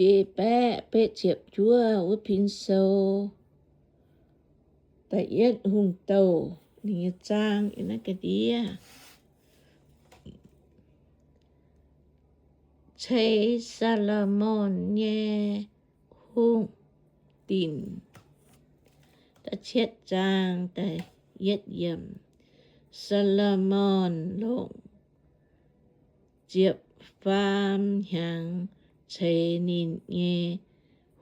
Eqv. Baeqv betv ziepc juov wuov pin sou, da'yietv hungh douh, ninh nyei zaang yiem naaiv ga'ndiev. Ceix Saa^lo^morn nyei hungh dinc. Da'cietv zaang, da'yietv yiemc. Saa^lo^morn longc ziepc faam hnyangx ceix ninh nyei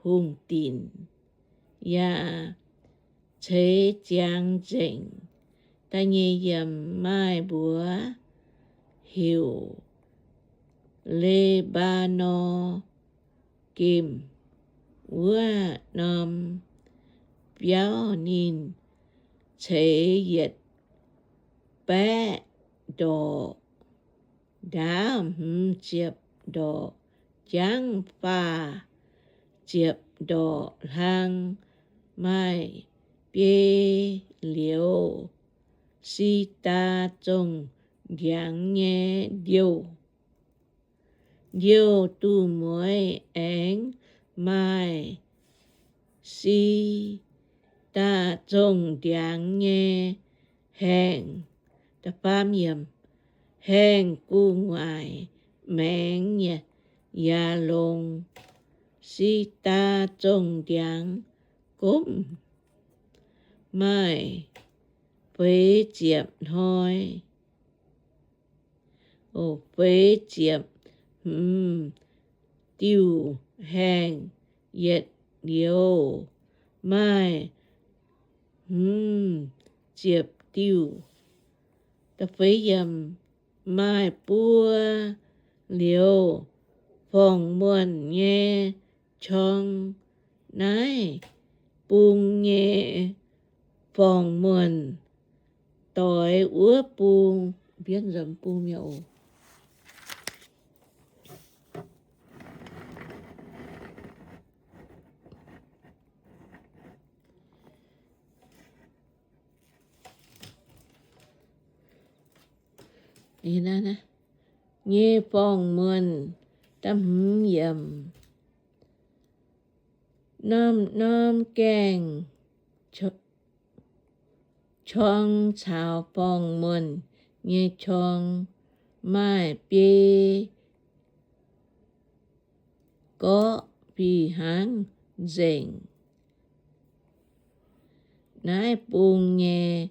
hungh dinc, yaac ceix ziangx nzengc. Da'nyeic yiemc. Maaih mbuox heuc Le^mbaa^norn Gemh wuov norm biauv. Ninh ceix yietc baeqv ndorqc ndaauv, hmz ziepc ndorqc jangv, faah ziepc ndorqc hlang. Maaih biei liouz si^ndaa zongh ndiangx nyei ndiouh. Ndiouh duqv mueiz aengx maaih si^ndaa zongh ndiangx nyei haengh. Haengh gu'nguaaic maengx yaac longx si^ndaa zongh ndiangx gomv. Maaih feix ziepc hnoi, feix ziepc hmz diuh haengh yietc liouz. Maaih hmz ziepc diuh. Maaih buo liouz forng-muonh nyei qorng. Naaiv bung nyei forng-muonh doix wuov bung, mbienv nzomz bung mi'aqv oc. Nyei forng-muonh, da'hmz yiemc. Norm-norm gaengh qorng caux forng-muonh nyei qorng maaih biei gorqv fih hnangv nzengc. Naaiv bung nyei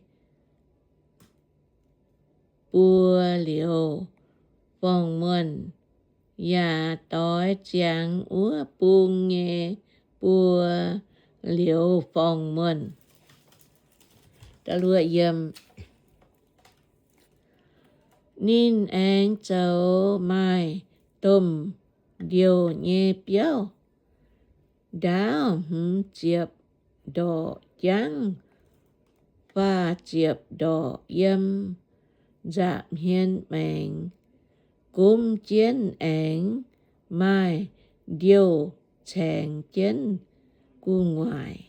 buo liouz forng-muonh yaac doix ziangx wuov bung nyei buo liouz forng-muonh. Ninh aengx zoux maaih domh ndiouh nyei biauv, ndaauv hmz ziepc ndorqc jangv, faah ziepc ndorqc yiem nza'hmien maengx. Gomv jienv aengx maaih ndiouh caengx jienv gu'nguaaic,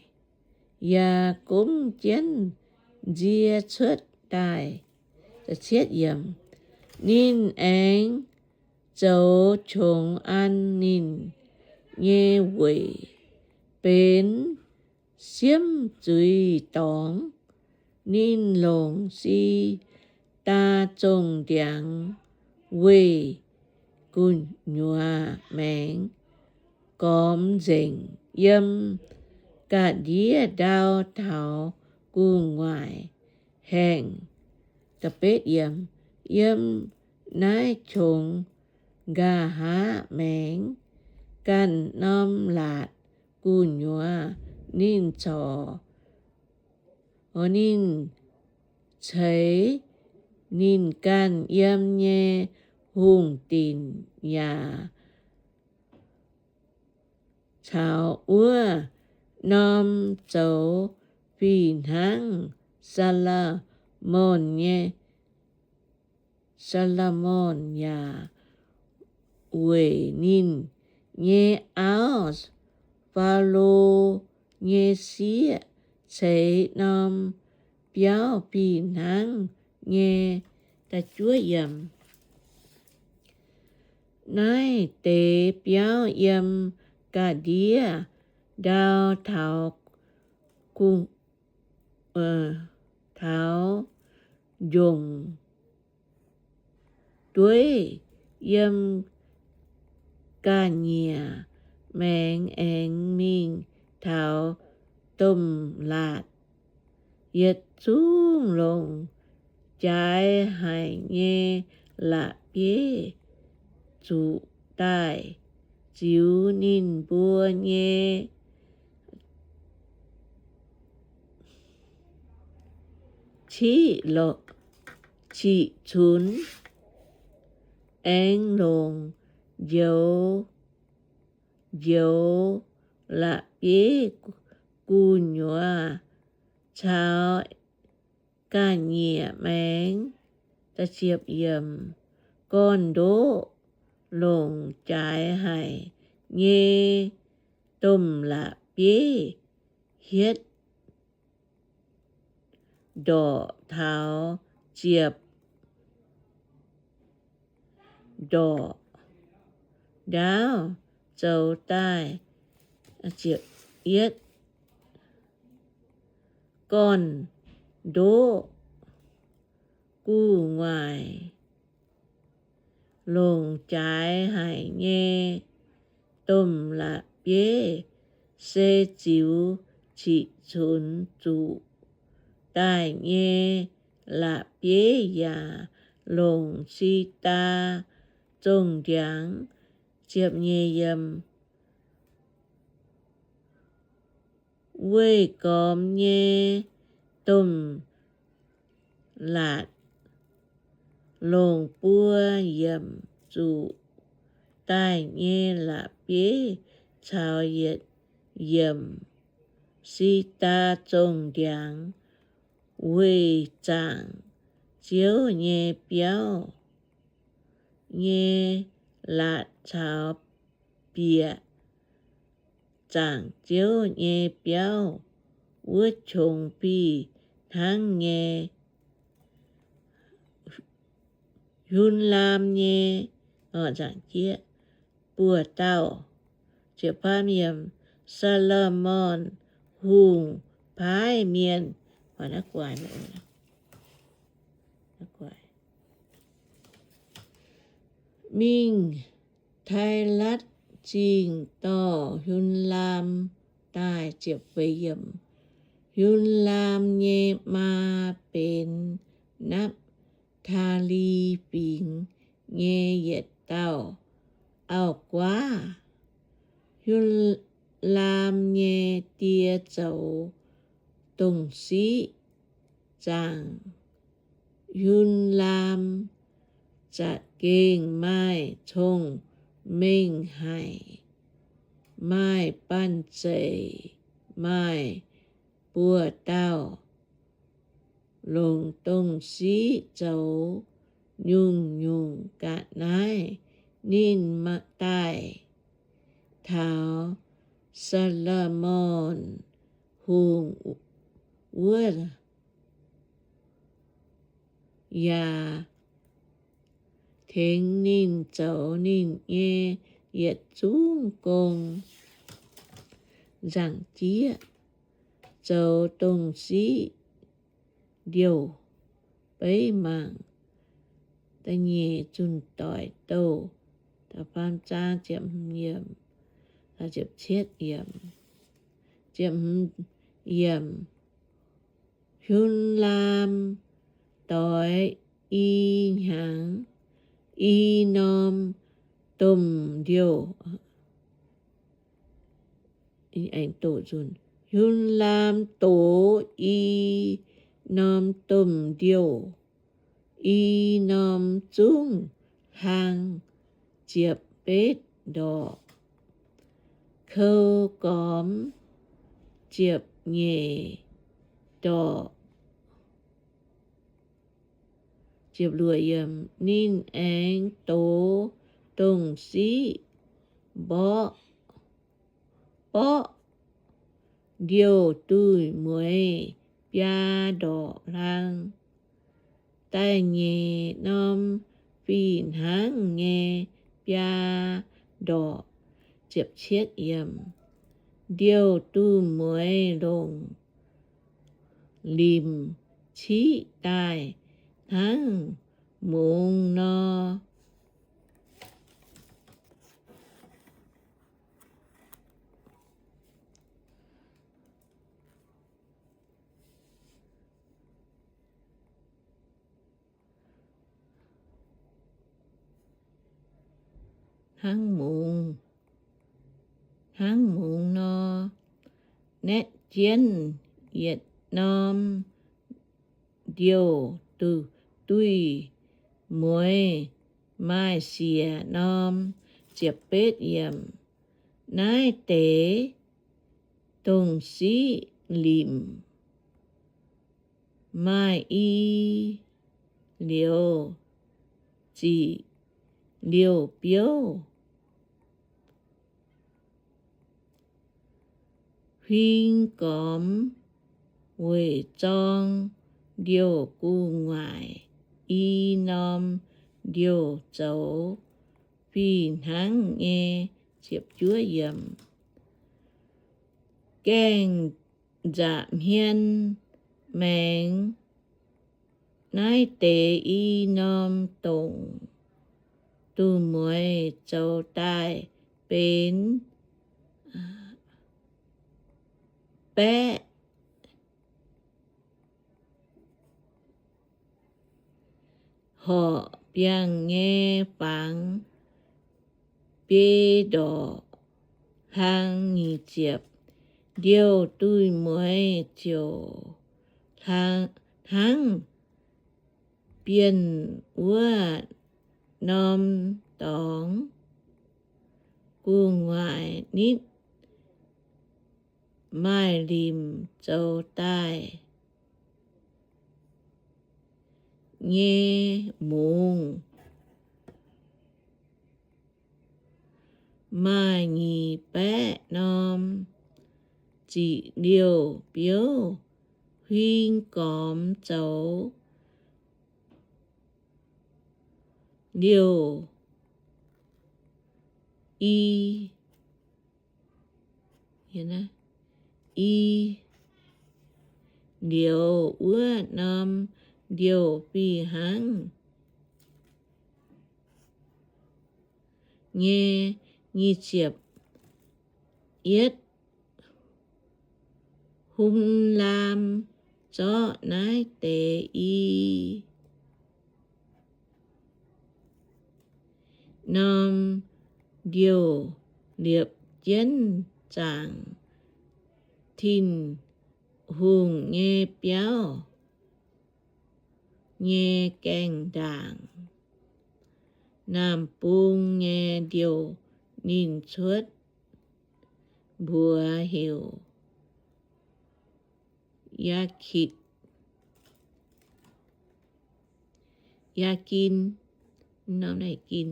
yaac gomv jienv nzie cuotv daaih. Ninh aengx zoux qongx an ninh nyei weic benx siemv zuiz dorngx. Ninh longc si^ndaa zongh ndiangx weih gu'nyuoz maengx, gormx nzengc yiem ga'ndiev ndau taux gu'nguaaic haengh. Yiem naaiv qongx nqa'haav maengx ganh norm laatc gu'nyuoz ninh corc, ninh ceix ninh ganh yiem nyei hungh dinc yaac caux wuov norm zoux fih hnangv Saa^lo^morn nyei, Saa^lo^morn yaac weic ninh nyei auv, Faalo nyei sieqv, ceix norm biauv fih hnangv nyei. Naaiv deix biauv yiem ga'ndiev ndau taux, taux njongc dueiv yiem ga'nyiec maengx aengx mingh taux domh laatc. Yietc zungv longc jaaix haic nyei la'bieiv zuqc daaih ziux ninh mbuo nyei ciqv, ciqv-cunx, aengx longc njoux, njoux la'bieiv gu'nyuoz caux ga'nyiec maengx. Gorn-ndoqv longc jaaix haic nyei domh la'bieiv hietv ndorqc taux ziepc ndorqc ndaauv zoux daaih. Yietv, gorn-ndoqv gu'nguaaic longc jaaix haic nyei domh la'bieiv se ziux ciqv-cunx zuqc daaih nyei la'bieiv yaac longc si^ndaa zongh ndiangx. Ziepc nyeic yiem, weih gormx nyei domh laatc longc buo yiemc zuqc daaih nyei la'bieiv caux yietc yiemc si^ndaa zongh ndiangx, weic zaangc Ziouv nyei biauv nyei laatc caux bieqc zaangc Ziouv nyei biauv wuov qongx fih hnangv nyei. Hun-laam nyei, nzaangc jieqv, buoz-dauh. Saa^lo^morn Hungh paaiv mienh mingh Tailatv Zingh dorh Hun-laam daaih. Hun-laam nyei maa benx Napv^taa^li Fingx nyei yietc dauh auv-guaav. Hun-laam nyei die zoux dongh siqv zaangc. Hun-laam za'gengh maaih cong-mengh haic, maaih banh zeic, maaih buoz-dauh, longc dongh siqv zoux nyungc-nyungc ga'naaiv. Ninh daaih taux Saa^lo^morn Hungh wuov, yaac tengx ninh zoux ninh nyei yietc zungv gong. Nzaangc jieqv, zoux dongh siqv ndiouh beiv mangc. Da'nyeic Zunh Doic Douh, da'faam zaang, Hun-laam doix i hnyangx, i norm domh ndiouh. Hun-laam dox i norm domh ndiouh, i norm zungv hlang ziepc betv ndorqc. Kou gormx ziepc nyeic ndorqc. Ninh aengx dox dongh siqv mborqv, borqv ndiouh duih mueiz biaa ndorqc hlang. Da'nyeic norm fih hnangv nyei biaa ndorqc. Ndiouh duqv mueiz longc limc ciqv daaih hnangv mungz nor. Hnangv mungz, hnangv mungz nor, naetv jienv yietc norm ndiouh duih mueiz maaih siec norm. Ziepc betv yiemc. Naaiv deix dongh siqv limc maaih i liouh ziqc liouh biouv, huing gormx weic zorng ndiouh gu'nguaaic i norm ndiouh zoux fih hnangv nyei. Gaengh nza'hmien maengx naaiv deix i norm dongh duqv mueiz zoux daaih benx baeqv horqc biangh nyei fangx biei ndorqc hlang. Nyic ziepc. Ndiouh duih mueiz ziouc hnangv bienh wuov norm dorngx gu'nguaaic nitv maaih limc zoux daaih nyei mungz. Maaih nyic baeqv norm ziqc liouh biouv, huing gormx zoux liouh i i liouh wuov norm ndiouh fih hnangv nyei. Nyic ziepc yietv. Hun-laam zorqv naaiv deix i norm ndiouh liepc jienv zaangc Tin-Hungh nyei biauv nyei gaengh ndaangc. Naamh bung nyei ndiouh ninh cuotv mbuox heuc Yaakitv, Yaakin, norm naaiv Gin.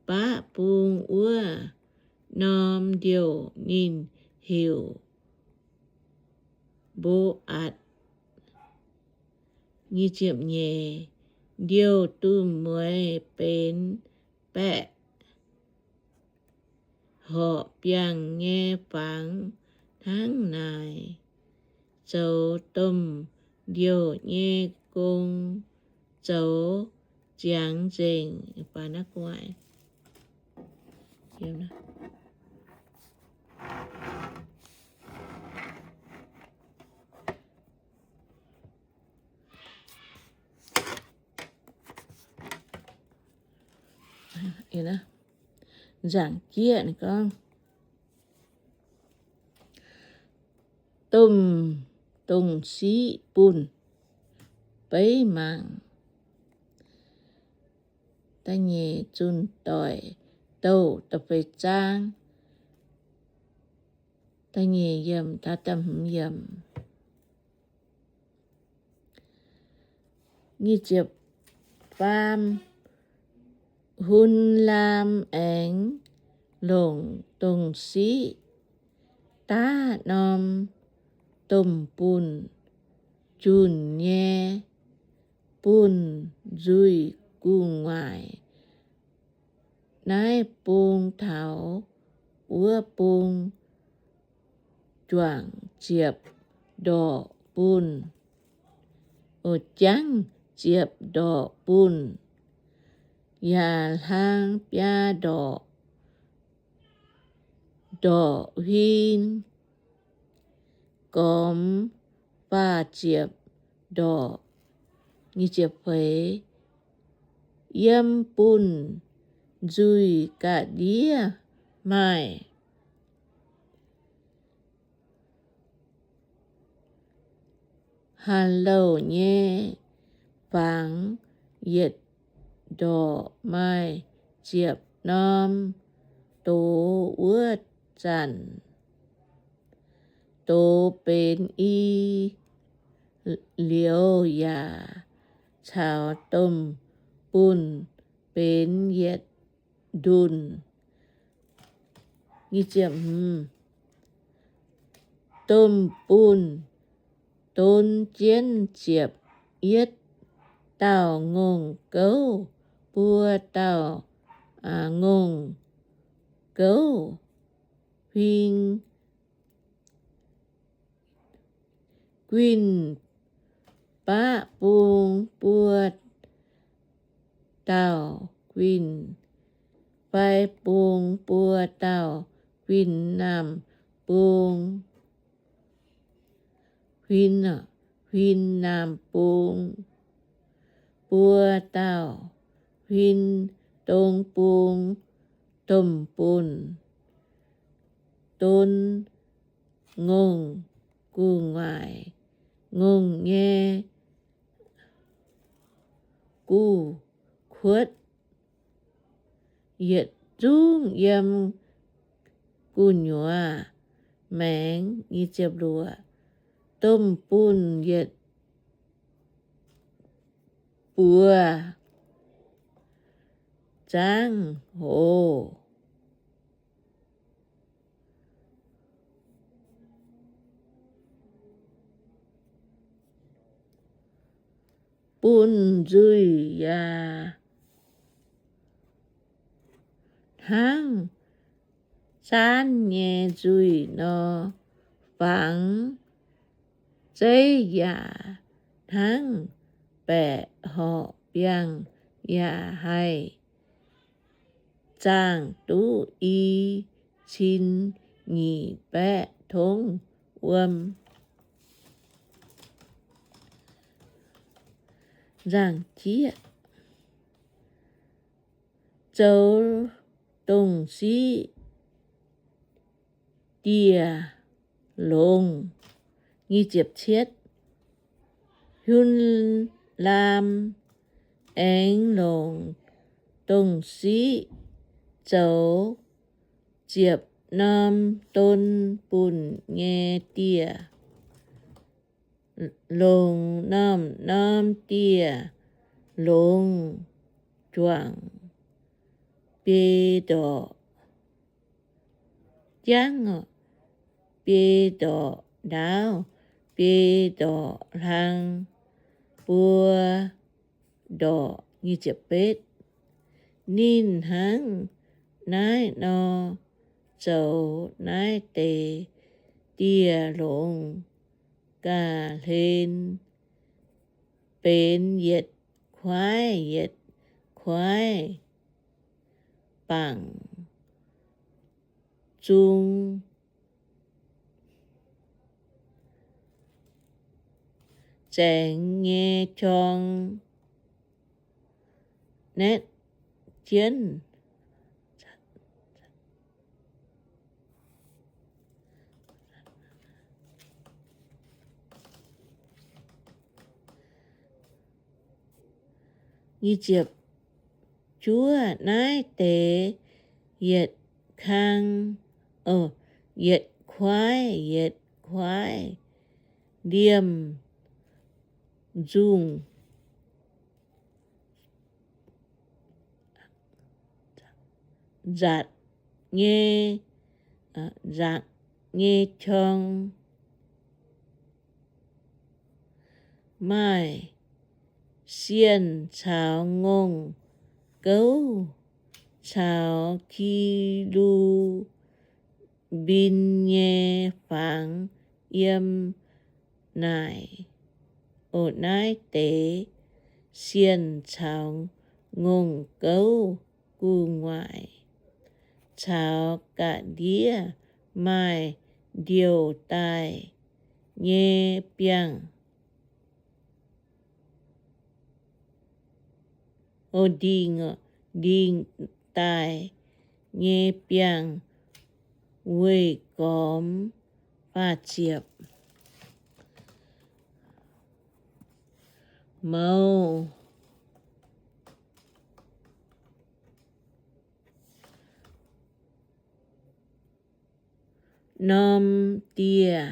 Baqv bung wuov norm ndiouh ninh heuc Mbo^atc. Ndiouh duqv mueiz benx baeqc horqc biangh nyei fangx hnangv naaic. Zoux domh ndiouh nyei gong zoux ziangx nzengc. Nzaangc jieqv gorngv, domh dongh siqv bunh beiv mangc. Da'nyeic, zunh doic douh da'feix zaang. Da'nyeic yiemc, da'hmz yiemc. Nyic ziepc faam. Hun-laam aengx longc dongh siqv daav norm domh bunh junh nyei bunh nzuih gu'nguaaic naaiv bung taux wuov bung juangc ziepc ndorqc bunh, jangv ziepc ndorqc bunh, yaac hlang biaa ndorqc, ndorqc huin, gormx faah ziepc ndorqc. Yiem bunh nzuih ga'ndiev maaih haaix louh nyei fangx, yietc ndorqc maaih ziepc norm doz. Wuov zanc doz benx i, liouz yaac caux domh bunh benx yietc ndunh. Domh bunh don jienv ziepc yietv dauh ngongh gouv, buo dauh ngongh gouv huing, guinh baqv bung buo dauh guinh, fai bung buo dauh guinh naamh bung, huin, huin naamh bung, buo dauh huin dong bung, domh bunh don ngongh gu'nguaaic, ngongh nyei gu'kuotv, yietc zungv yiem gu'nyuoz maengx. Domh bunh yietc buoz zaangv hoz. Bunh nzuih yaac hnangv zaanv nyei nzuih nor, fangx zeiv yaac hnangv baeqc horqc biangh, yaac haih zaangh duqv i cin nyic baeqv tongv wuom. Nzangc jieqv, zoux dongh siqv dieh longx. Hun-laam aengx longc dongh siqv zoux ziepc norm don bunh nyei dieh, longc norm-norm dieh longx juangc biei ndorqc jangv, biei ndorqc ndaauv, biei ndorqc hlang, buo ndorqc. Ninh hnangv naaiv nor zoux naaiv deix dieh longx ga'hlen, benx yietc kuaaiv yietc kuaaiv bangc zung zaengx nyei qorng naetv jienv. Juov naaiv deix yietc kang, yietc kuaaiv yietc kuaaiv liemh nzungh nzatc nyei, nzatc nyei qorng, maaih sienh caux ngongh gouv caux ki^lu^mbim nyei fangx yiem naaic. O naaiv deix sienh caux ngongh gouv gu'nguaaic caux ga'ndiev maaih ndiouh daaih nyei biangh, o, ndingh, ndingh daaih nyei biangh weih gormx. Faah ziepc. Mouz norm dieh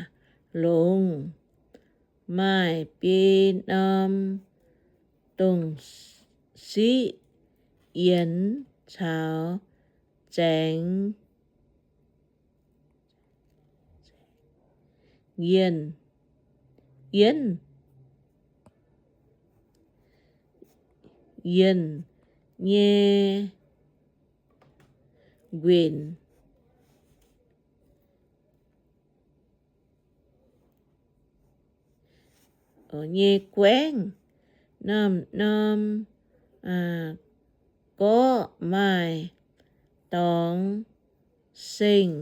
longx, maaih biei norm dongh siqv yienx caux zaengx yienh, yienh, yienh nyei nquenc nyei guaengv. Norm-norm gorqv maaih dorngx seng,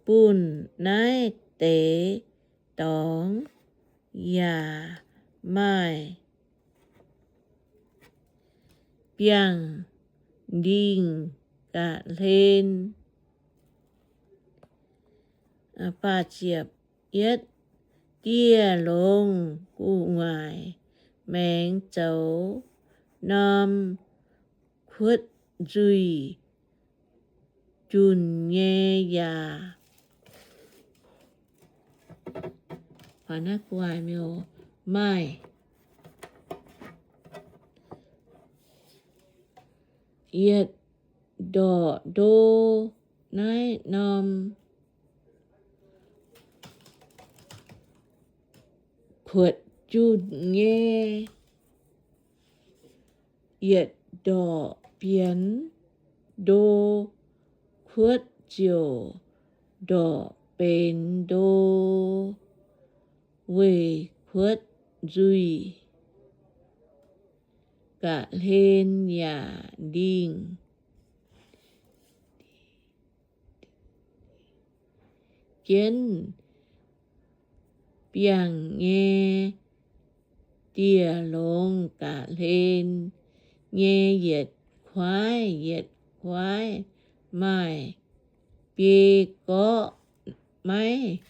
bun naaiv deix dorngx yaac maaih biangh ndingh ga'hlen. Yietv dieh longx gu'nguaaic maengx zoux norm kuotv nzuih junc nyei yaac maaih yietc ndorqc ndo. Naaiv norm kuotv junc nyei yietc ndorqc bienx ndo, kuotv ziouc ndorqc benx ndo, weic kuotv nzuih ga'hlen yaac ndingh jienv biangh nyei dieh longx ga'hlen nyei yietc kuaaiv, yietc kuaaiv maaih biei gorqv maiv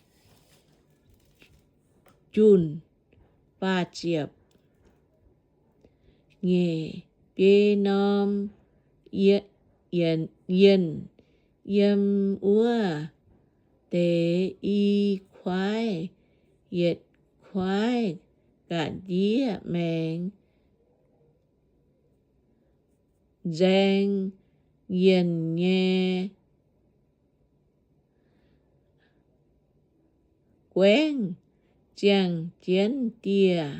junc. Faah ziepc. Nyeic biei norm yienh yiem wuov deix i kuaaiv, yietc kuaaiv ga'ndiev maengx nzaeng yienh nyei guaengv ziangh jienv dieh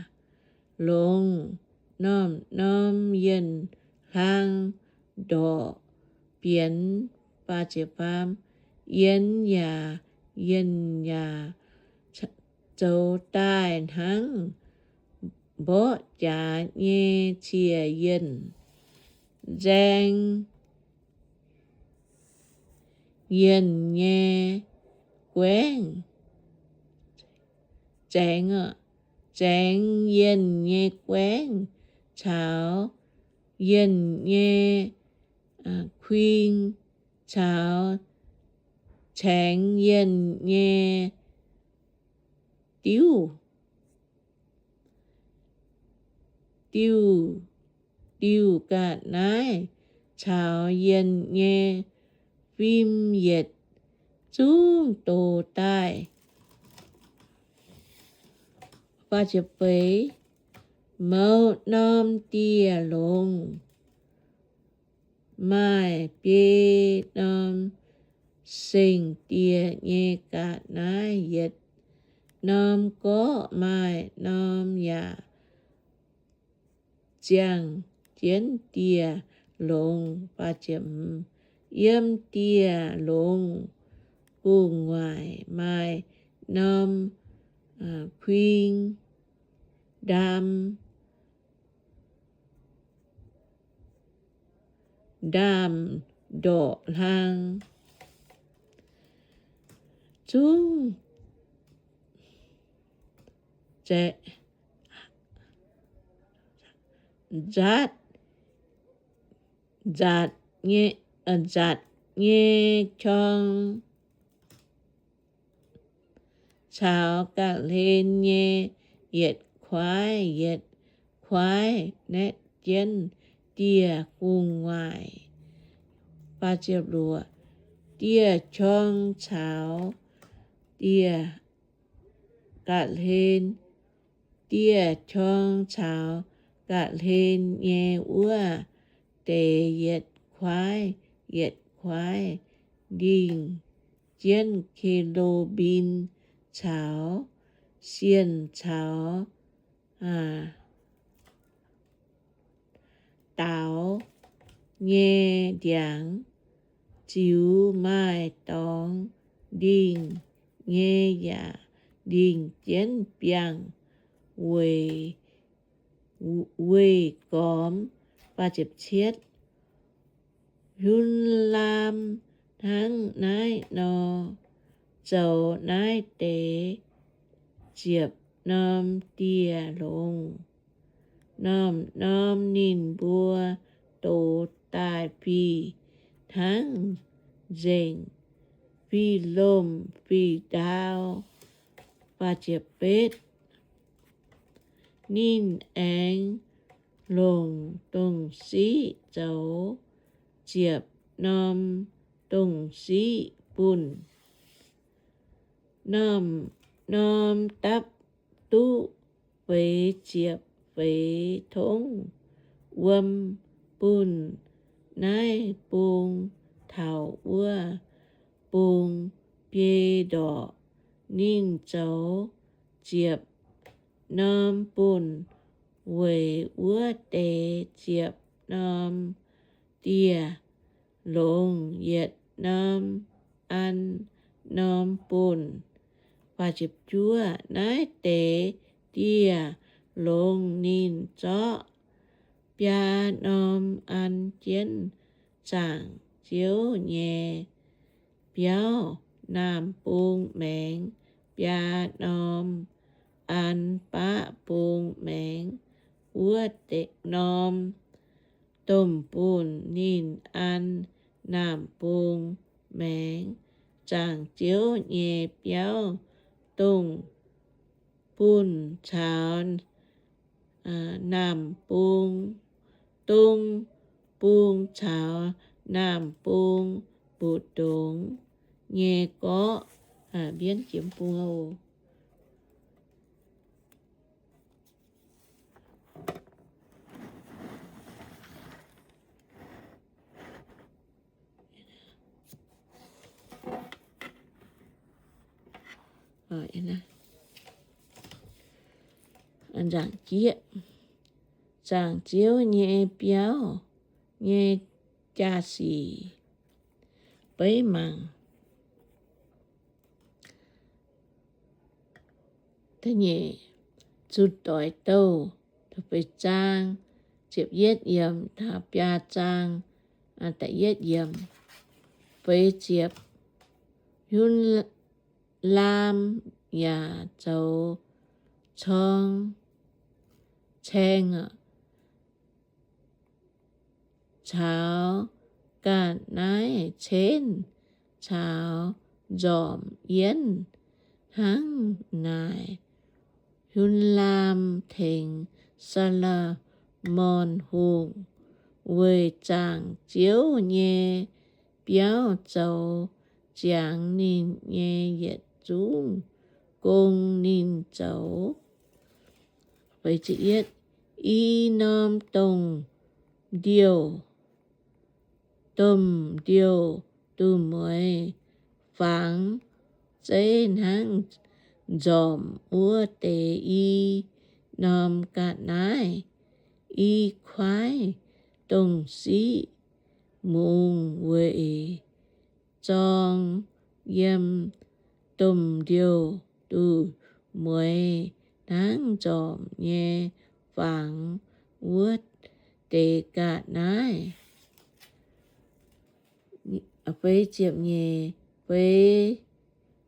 longx. Norm-norm yienh hlang ndorqc bienx. Yienx yaac, yienh yaac zoux daaih hnangv mborqv jaax nyei cie yienh. Nzaeng yienh nyei guaengv, zaengx, zaengx yienh nyei guaengv caux yienh nyei kuing caux caengx yienh nyei diuv, diuv, diuv ga'naaiv caux yienh nyei fim yietc zungv dox daaih. Mouz norm dieh longx maaih biei norm seng-dieh nyei ga'naaiv, yietc norm gorqv maaih norm yaac ziangh jienv dieh longx. Yiem dieh longx gu'nguaaic maaih norm kuing ndaam, ndaam-ndorqc hlang, zungv nzaatc, nzaatc nyei, nzaatc nyei qorng caux ga'hlen nyei yietc kuaaiv yietc kuaaiv naetv jienv dieh gu'nguaaic. Dieh qorng caux dieh ga'hlen, dieh qorng caux ga'hlen nyei wuov deix yietc kuaaiv yietc kuaaiv ndingh jienv ke^lu^mbim caux sienh caux daaux nyei ndiangx. Ziux maaih dorngx ndingh nyei yaac ndingh jienv biangh weih, weih gormx. Hun^laam hnangv naaiv nor zoux naaiv deix ziepc norm dieh longx. Norm-norm ninh mbuo dox daaih fih hnangv nzengc, fih lomh fih ndaau. Ninh aengx longc dongh siqv zoux ziepc norm dongh siqv bunh norm-norm dapv duqv feix ziepc feix tongv wuom bunh naaiv bung taux wuov bung biei ndorqc. Ninh zoux ziepc norm bunh weic wuov deix ziepc norm dieh longx yietc norm an norm bunh. Naaiv deix dieh longx ninh zorqv biaa norm an jienv zaangc Ziouv nyei biauv naamh bung maengx, biaa norm an baqv bung maengx. Wuov norm domh bunh ninh an naamh bung maengx zaangc Ziouv nyei biauv dongh bunh caux naamh bung, dong bung caux naamh bung mbu'ndongx nyei gorqv. Mbienv jiem bung oc. Nzaangc jieqv, zaangc Ziouv nyei biauv nyei jaa-sic. Beiv mangc. Da'nyeic, zunh doic douh, da'feix zaang, ziepc yietv yiemc taux biaa zaang, da'yietv yiemc. Feix ziepc, Yun- laam yaac zoux corng caeng caux ga'naaiv cenv caux nzormc yienv hnangv naaic. Hun-laam tengx Saa^lo^morn Hungh weic zaangc Ziouv nyei biauv zoux ziangx ninh nyei yietc zungv gong ninh zoux. I norm domh ndiouh, domh ndiouh duqv mueiz fangx zeiv hnangv nzormc wuov deix i norm ga'naaiv. I kuaaiv domh siqv mungz weic zorng yiem domh ndiouh duih mueiz hnangv nzormc nyei fangx wuov deix ga'naaiv. Feix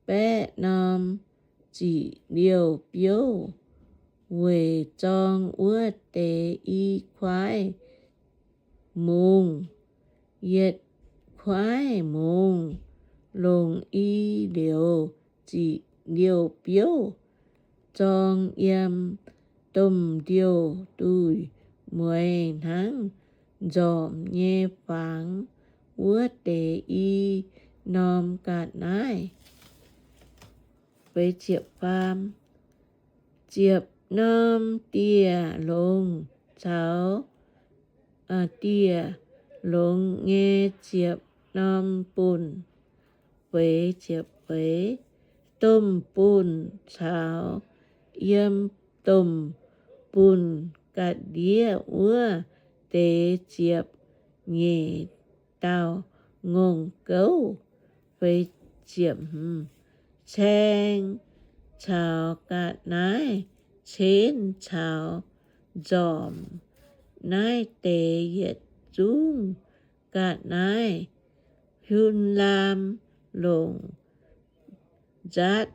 baeqv norm ziqc liouh biouv weic zorng wuov deix i kuaaiv mungz. Yietc kuaaiv mungz longc i liouh ziqc liouh biouv zorng yiem domh ndiouh duih mueiz hnangv nzormc nyei fangx wuov deix i norm ga'naaiv. Ziepc norm dieh longx caux, dieh longx nyei ziepc norm bunh. Feix ziepc feix, domh bunh caux yiem domh bunh ga'ndiev wuov deix ziepc nyeic dauh ngongh gouv. Caeng caux ga'naaiv cenv caux nzormc naaiv deix yietc zungv ga'naaiv, hiuv laam longc nzaatv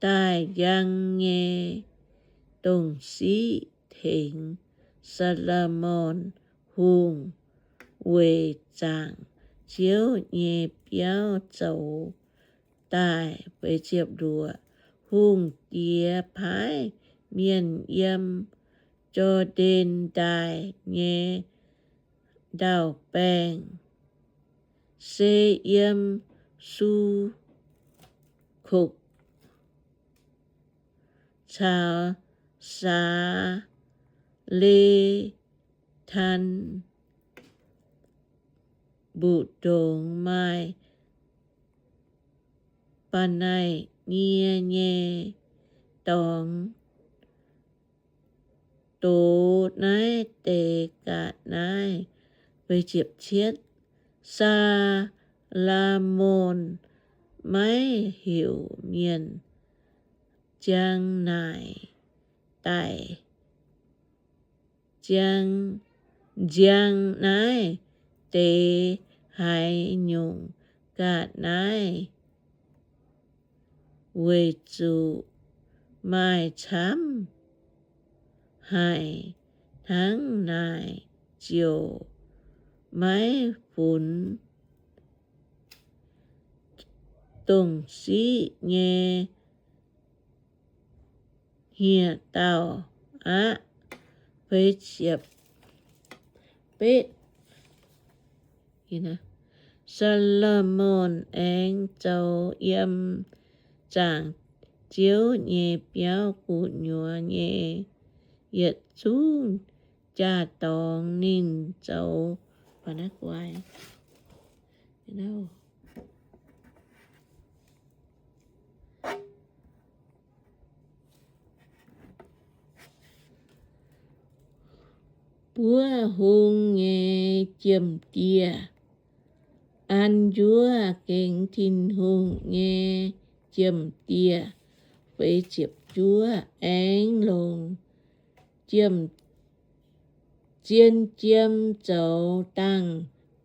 daaih njang nyei domh siqv tengx Saa^lo^morn Hungh weic zaangc Ziouv nyei biauv zoux daaih. Hungh diex paaiv mienh yiem Jor^ndaen Ndaaih nyei ndau-baengh, se yiem Sukokc caux Saa^le^tan mbu'ndongx maaih ba'nai nie nyei dorngx dox naaiv deix ga'naaiv. Saa^lo^morn maiv heuc mienh ziang naaic daic, ziang, nziang naaiv deix haaix nyungc ga'naaiv, weic zuqc maaih camv haic hnangv naaic ziouc maiv funx domh siqv nyei hniev-daauh aqv. Saa^lo^morn aengx zoux yiem zaangc Ziouv nyei biauv gu'nyuoz nyei yietc zungv jaa-dorngx. Ninh zoux buov hung nyei jiem-dieh, an njuov gengx Tin-Hungh nyei jiem-dieh. Aengx longc zien jiem zoux dangh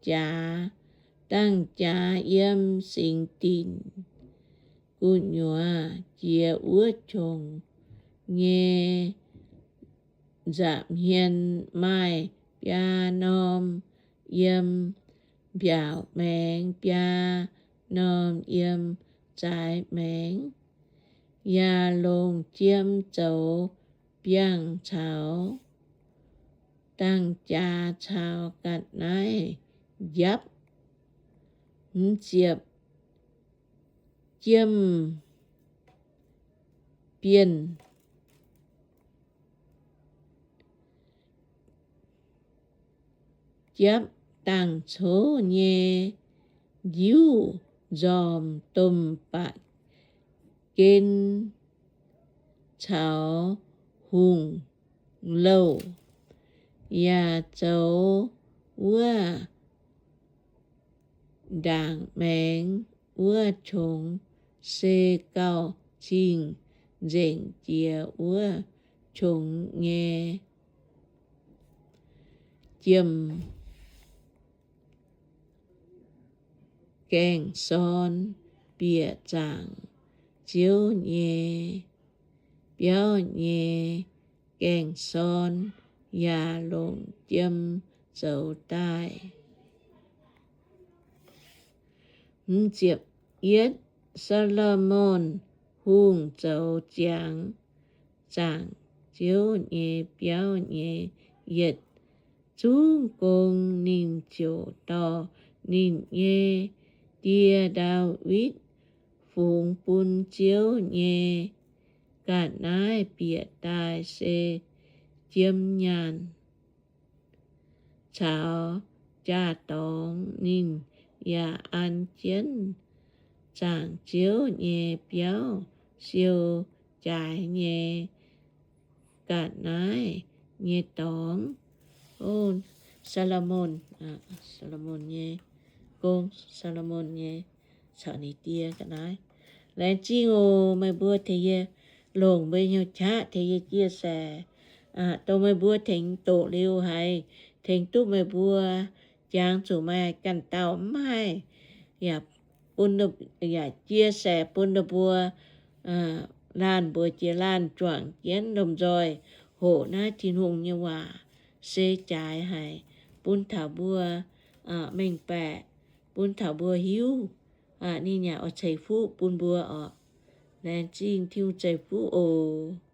jaax. Dangh jaax yiem singx dinc gu'nyuoz jiex wuov qongx nyei nza'hmien, maaih biaa norm yiem mbiaauc maengx, biaa norm yiem zaaix maengx, yaac longc jiem zoux biangh caux dangh jaax caux ga'naaiv njapv. Jiem bienh japv dangh cov nyei njiuv nzormc domh ba'gen caux hungh louh. yaac zoux wuov ndaangc maengx wuov qongx, se gauh cing-nzengc jiex wuov qongx nyei jiem gaeng-sorn, bieqc zaangc Ziouv nyei biauv nyei gaeng-sorn, yaac longc jiem zoux daaih. Yietv, Saa^lo^morn Hungh zoux ziangx zaangc Ziouv nyei biauv nyei yietc zungv gong. Ninh ziouc dorh ninh nyei die, Ndaawitv, fungx bun Ziouv nyei ga'naaiv bieqc daaih se jiem nyaanh caux jaa-dorngx. Ninh yaac an jienv zaangc Ziouv nyei biauv siou jaaix nyei ga'naaiv nyei dorngx. Saa^lo^morn, Saa^lo^morn nyei gong, Saa^lo^morn nyei caux ninh die ga'naaiv. Laengz zingh oc, meih mbuo tengx yie longc mbuo nyei qaqv tengx yie chia sẻ, dongh meih mbuo tengx doqc liuz haiz tengx duqv meih mbuo jangx zuqc maaih ganh dauh mv haih yaac bun, yaac chia sẻ bun ninh mbuo laanh mbuox jiex laanh juangc jienv lomh nzoih hoqc naaiv Tin-Hungh nyei waac se jaaix haic, bun taux mbuo mengh baeqc, bun taux mbuo hiuv, ninh yaac oix ceix fuqv bun mbuo oc. Laengz zingh Tin-Hungh ceix fuqv oc.